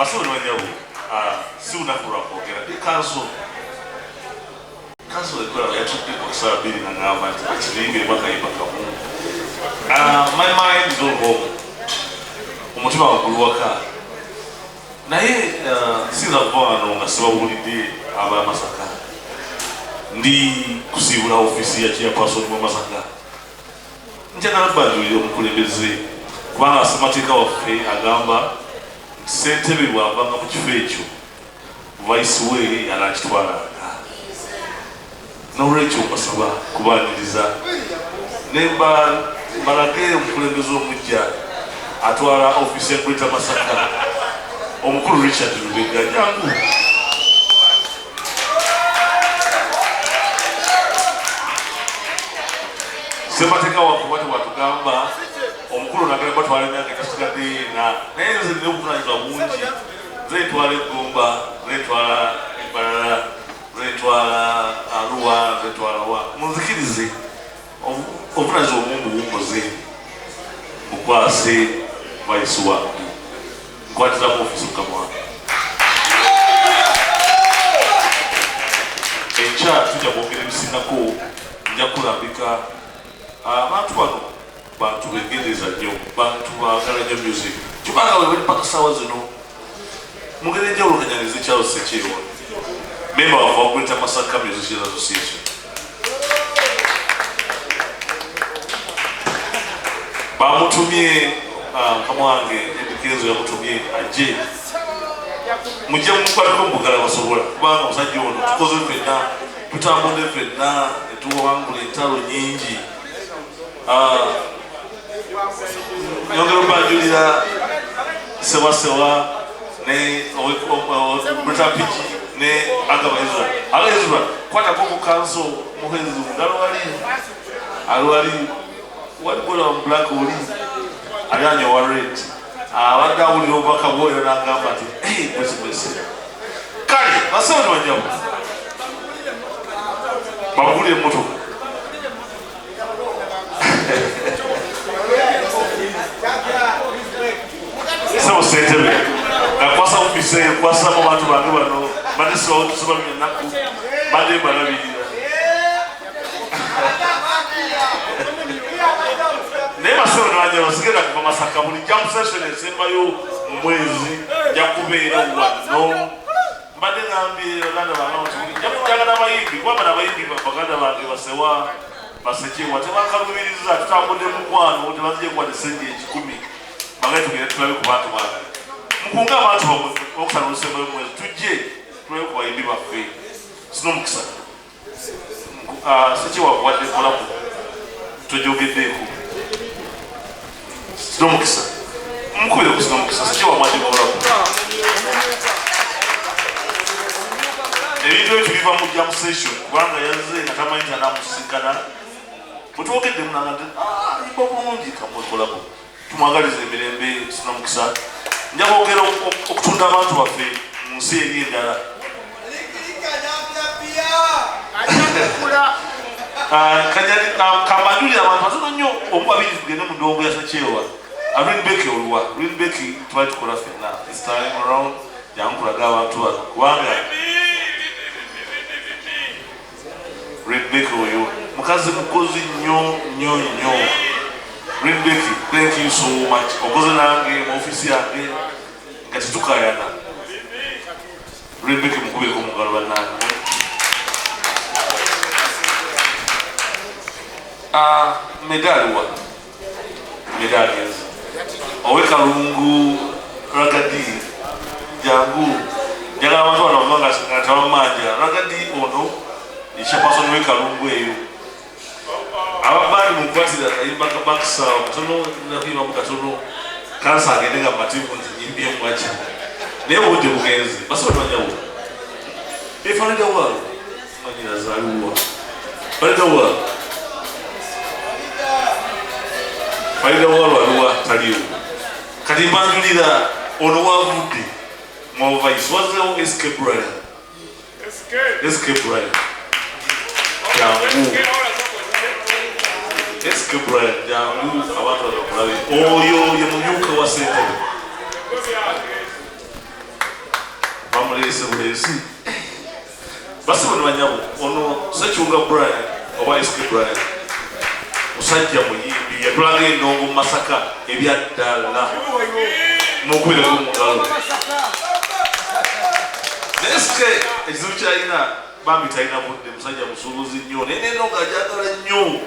Basebo ne banyabo, si lunaku lwa kwogera. Ndi kanso. Kanso ekola yatudde ku ssaawa 2 n'agamba nti akibiyimbiremu akayimba kamu. My mind is all home. Omutima waggulu waka. Naye siyinza kuva wano nga sibabuulidde aba Masaka. Ndi kusiibula ofiisi ya chairperson wa Masaka. Njagala banjulire omukulembeze kubanga ssemateeka waffe agamba nti ssentebe bw'avanga mu kifo ekyo vice we yanaakitwalanga. N'olwekyo mbasaba kubaniriza ne mbalage omukulembeze omuggya atwala ofiisi ya Greater Masaka, omukulu Richard Lubega. Jangu. Ssemateeka waffe bwati bwatugamba omukulu nagenda batwala emyaka egisigadde ena, naye nze nina obuvunanyizibwa bungi. Nze ntwala Eggomba, nze ntwala Embarara, nze ntwala Arua, nze ntwala wa. Munzikirize obuvunanyizibwa obumu mbuwummuze mbukwase vice wange. Nkwatiza mu ofiisi mukama wange. Enkya tujja kwogera ebisingako, nja kulambika abantu bano. Bantu begendereza nnyo, bantu baagala nnyo music, kyokka nga bwe bali paka ssaawa zino. Mu ngeri enjawulo kanyanize Charles Ssekyewa, memba waffe wa Greater Masaka Musicians Association. Bamutumye mukama wange Eddy Kenzo yamutumye ajje mujje mumukwateko mu bugala basobola, kubanga omusajja ono tukoze ffenna, tutambudde ffenna ne tuwangula entalo nnyingi. Nyongera okubanjulira Sewasewa ne Brita Piki ne Agaba Ezra. Aga Ezra, kwatako ku kanso muhwezi mugalo wali ali wali wali gola wa black oli ali anyo wa red abadde awulira obubaka bwoyo n'agamba nti hey, mwesi mwesi. Kale basebo ne banyabo bamugulire emmotoka. Sebo ssentebe nakwasa ofiisi eyo, nkwasamu abantu bange bano, mbadde sibawo tusibalumya ennaku, mbadde mbalabirira. Naye basebo ne banyabo sigenda kuva Masaka, buli jam session esembayo mu mwezi nja kubeera wano. Mbadde ngambye baganda bange nti nja kujjanga n'abayimbi, kuba bano abayimbi baganda bange basewa basekewa tebakalubiriza, tutambudde mukwano, tebazije kuwadde sente 1,000 bagambe tugende tulabe ku bantu bange. Mukunge abantu bamwe okusala olusembayo mu mwezi tujje tulabe ku bayimbi baffe. Sina omukisa. Sekiwa kuwadde kolamu tojogeddeeko. Sina omukisa. Mukubire ku sina omukisa. Sekiwa mwadde kolamu. Ebintu ebyo biva mu jam session kubanga yazze nga tamanyi nti anaamusisinkana. Bwe twogedde munanga nti ayimba bulungi kamwekolako. Tumwagalize emirembe sina mukisa. Nja kwogera okutunda abantu baffe mu nsi eri endala. Kambanjulire abantu batono nnyo omu babiri tugende mu ndongo ya Sekyewa. Rin Becky oluwa. Rin Becky twali tukola ffenna. This time around jangu kulaga abantu bano kubanga Rin Becky oyo mukazi mukozi nnyo nnyo nnyo. Rin Becky, thank you so much. Okoze nange mu ofiisi yange nga tetukayana. Rin Becky mukubireko mu ngalo bannange. Medali wa? Medali enzo. Owe Kalungu Ragadi jangu. Njagala abantu bano bava nga tebamanja. Ragadi ono ye chairperson w'e Kalungu eyo. Ababaali mukwatira akayimba ka Bakisa katono, nakuyimbamu katono. Kansa agende nga mativu nti nyimbye mwaki. Naye obudde bugenze. Basebo banyawo. Efarida walo. Manyina zaliwa. Farida walo. Farida walo aliwa taliwo. Kati mbanjulira ono wavudde mu vice wazeewo SK Brian. SK Brian. Jangu. SK Brian jangu abantu bakulabe. Oyo ye mumyuka wa ssentebe. Bakireese buleesi. Basibo ne banyabo, ono Ssekiwunga Brian oba SK Brian musajja muyimbi, yatulaga endongo mu Masaka ebyaddala, mukubireko mu ngalo. Naye SK ekizibu kyalina bambi talina budde, musajja musuubuzi nnyo, naye nendongo agyagala nnyo.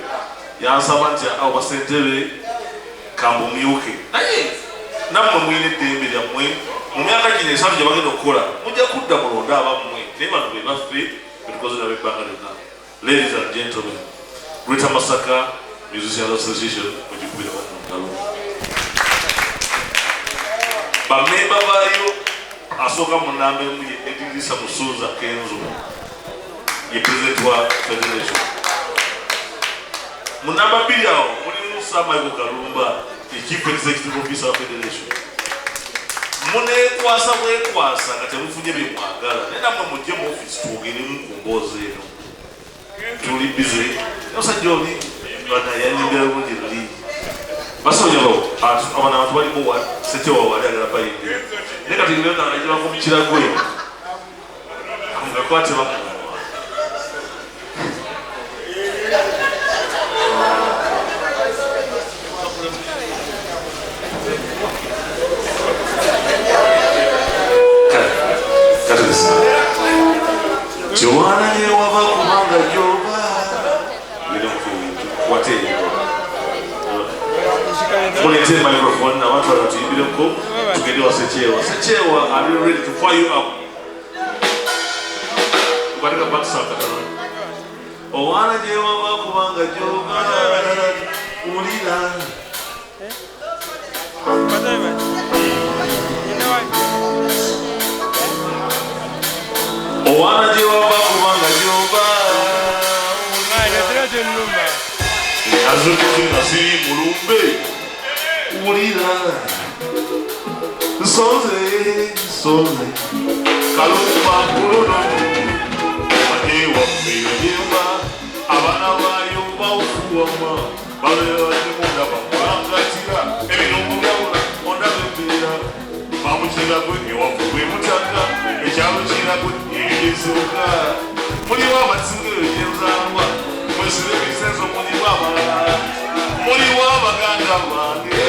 Yansaba nti awo basentebe kambumyuke, naye nammwe mulina eddembe lyammwe mu myaka gino 3 gye bagenda okukola, mujja kudda mulonde abammwe, naye bano be baffe betukoze nabo ebbanga lyonna. Ladies and gentlemen, Greater Masaka Musicians Association, mugikubireko mu ngalo. Bamemba baayo, asooka mu namba emu ye Edirisa Musuuza Kenzo, ye president wa federation. Mu namba 2 awo mulimu Sir Michael Kalumba, ye chief executive officer wa federation. Muneekwasa bwekwasa nga temufunye bye mwagala, naye nammwe mujje mu office twogeremu ku mboozi eno. Tuli busy, omusajja oli bana yanyimbira bulungi luli. Basonyabo abana abantu balimu wa setewa wali agala bayimbira, naye kati ngagibako mu kiragwe ngakwate bamu. Kyewaana gyewava kubanga gyoba wate mulete microphone abantu bano tuyimbireko, tugende wa Sekyewa. Sekyewa, are you ready to fire you up? Ukatika bakisa katono. Owana gyewava kubanga gyoba ulira. Owana gyewava kubanga gyoba azukute nga siri mulumbe wulira nsonze nsonze Kalumba kuluno ewaffe yonyemba abaana baayo bawufuwama babeera batimunda bamulangatira ebirungo byawula ondaba embeera bamukiragwe ewaffe bwe mutaka ekyalo kiragwe eyo gyesibuka muliwo abasinga eyo gyenzaalwa mwesibe ebisenso mulimu abalala muliwo abaganda bange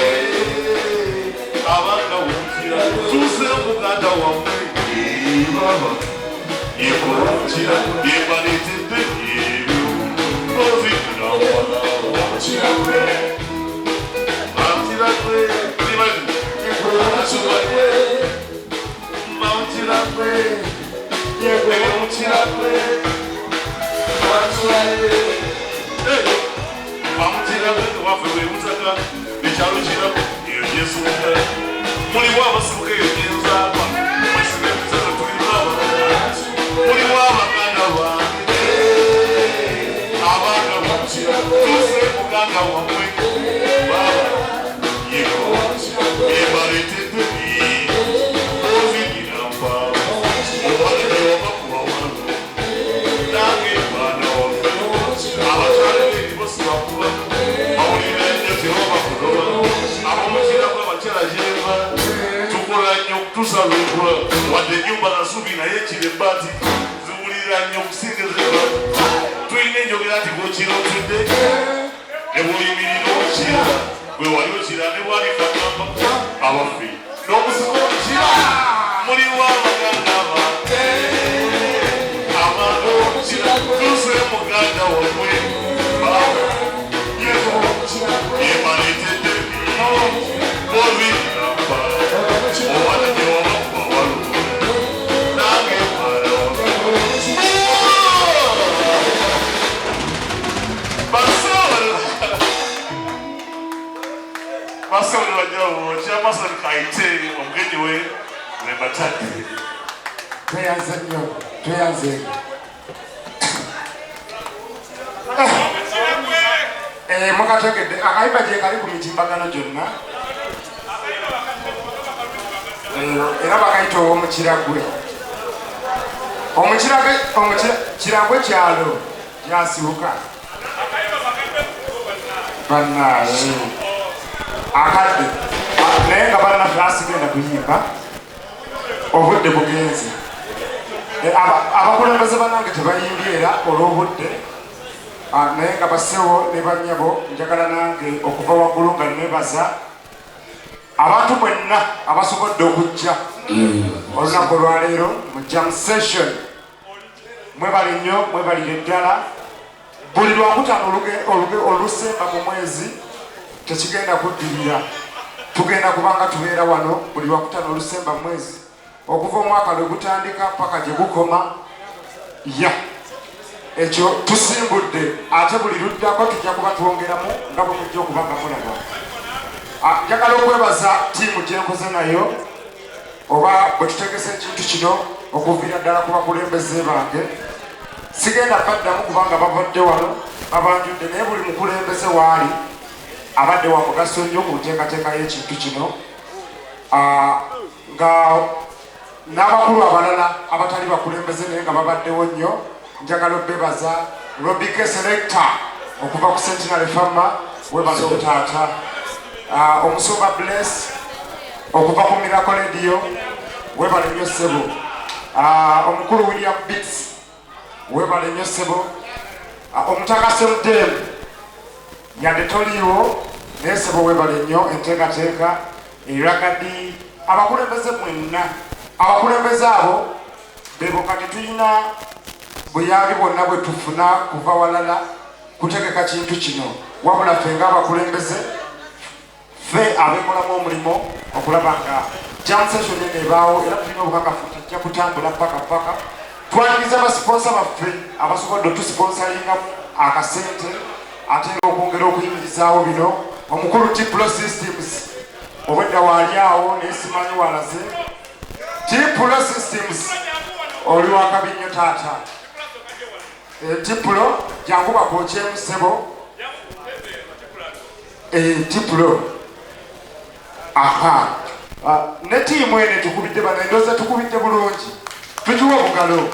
abanga wukira tuuse muganda wammwe baba yekolokira yebaleetedde ebyo ozikunawala Mountira gwe Mountira gwe Mountira gwe Mountira gwe waffe bwe butaka ekyalo kirako eyo gyesuuka muliwo abasibuka eyo gyenzaalwa mwesibe ebisazo tulimu abalala muliwo abaganda bange abanga tuuse muganda wammwe baba yeko ebaleetedde ozigirampa obalebe wabakuba wano nange mwana waffe abakyala beribo sibakuba bawulira nnyo tebaba kuloba ab'omukirako abakyala gyeva tukola nnyo tusala enkula wadde ennyumba nasubi naye kira ebbaati ziwulira nnyo okusinga ezebbaati tulina enjogera nti bwokira otudde ne bw'oyimirira okira bwe wali okira ne bwalifagamba abaffe n'omusiko okira muliwo abaganda bange abantu okira tuuse muganda wammwe baba yebaleetedde boziramba owana gye wabakuba walu nange mwana waffe basobola basobola bajjawo chairperson kayite omugenyi we nembatadde. Tweyanze nnyo, tweyanze. Mukategedde akayimba gye kali ku mitimbagano gyonna. Era bakayita ow'omukiragwe. Omukiragwe, kiragwe kyalo gyasibuka bannaaye akadde. Naye nga bannaffe asigenda kuyimba, obudde bugenze. Abakulembeze banange tebayimbye era olw'obudde. Naye nga basewo ne bannyabo, njagala nange okuva waggulu nga nebaza abantu mwenna abasobodde okujja olunaku olwaleero mu jam session. Mwebale nnyo, mwebalire ddala. Buli Lwakutaano olusemba mu mwezi tekigenda kuddirira, tugenda kubanga tubeera wano buli Lwakutaano olusemba mu mwezi okuva omwaka lwe gutandika paka gye gukoma. Ya, ekyo tusimbudde, ate buli luddako tujja kuba twongeramu nga bwe mujja okuba nga mulaba. Njagala okwebaza ttiimu gye nkoze nayo oba bwe tutegese ekintu kino, okuviira ddala ku bakulembeze bange. Sigenda baddamu kubanga babadde wano babanjudde, naye buli mukulembeze waali abadde wa mugaso nnyo ku nteekateeka y'ekintu kino, nga n'abakulu abalala abatali bakulembeze naye nga babaddewo nnyo, njagala obebaza. Robike Selector okuva ku Centenary Pharma, webaza obutaata. Omusumba Bless okuva ku Miracle Radio, webale nnyo ssebo. Omukulu William Bits, webale nnyo ssebo. Omutaka Semdem, yadde toliiwo naye ssebo webale nnyo enteekateeka eragadi. Abakulembeze mwenna, abakulembeze abo bebo kati tulina buyambi bwonna bwe tufuna kuva walala kutegeka kintu kino, wabula ffe ng'abakulembeze, ffe abekolamu omulimu okulaba nga jam session eno ebaawo, era tulina obukakafu nti ejja kutambula paka paka. Twaniriza basiponsa baffe abasobodde otusponsalingamu akasente ate era okwongera okuyimirizaawo bino. Omukulu Tiplo Systems obwedda waali awo naye simanyi walaze. Tiplo Systems, oli wakabi nnyo taata. Tiplo, jangu bakwokyemu ssebo. Tiplo, aha. Ne tiimu eno etukubidde bano, endowooza tukubidde bulungi, tugiwa obugalo.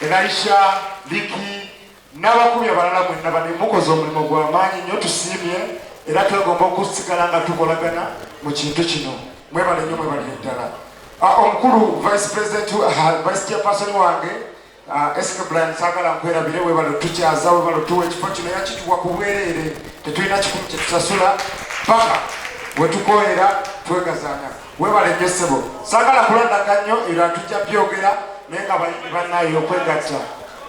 Elisha, Liki n'abakubi abalala mwenna bane mukoze omulimu gw'amaanyi nnyo, tusiimye era twegomba okusigala nga tukolagana mu kintu kino. Mwebale nnyo, mwebalire ddala. Omukulu vice president, vice chairperson wange SK Brian, saagala nkwerabire, webale otukyaza, webale otuwa ekifo kino. Yakituwa ku bwereere, tetulina kikumi kyetusasula, paka wetukoera twegazaanya. Webale nnyo ssebo. Saagala kulandaga nnyo, ebirala tujja byogera, naye nga abayimbi bannaye okwegatta.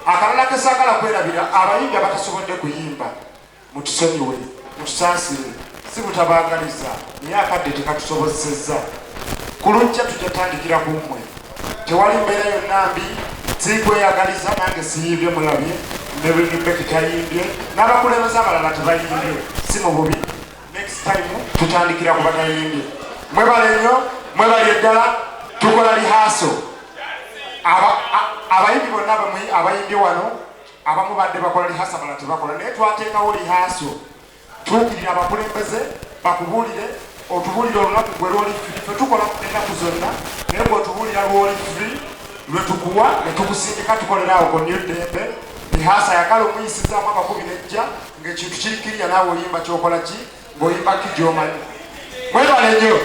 Akalala ke saagala kwerabira, abayimbi abatasobodde kuyimba, mutusonyiwe, mutusaasire, si butabaagaliza, naye akadde tekatusobozesezza. Ku lujja tujja tandikira ku mmwe. Tewali mbeera yonna mbi, sikweyagaliza, nange siyimbye, mulabye ne Rebeki tayimbye, n'abakulembeze abalala tebayimbye, si mu bubi. Next time tutandikira ku batayimbye. Mwebale nnyo, mwebale ddala. Tukola rehearsal. Abayimbi bonna abayimbye wano, abamu badde bakola rehearsal, abalala tebakola, naye twateekawo rehearsal. Tuukirira abakulembeze bakubuulire, otubuulire olunaku gwe lwoli free. Ffe tukola ennaku zonna, naye gweotubuulira lwoli free lwe tukuwa ne tukusindika tukolera awo ku New Ddembe rehearsal. Yagala omuyisizaamu abakubi nejja ng'ekintu kiri kiriya, naawe oyimba kyokola ki ng'oyimba ki gy'omanyi. Mwebale nnyo.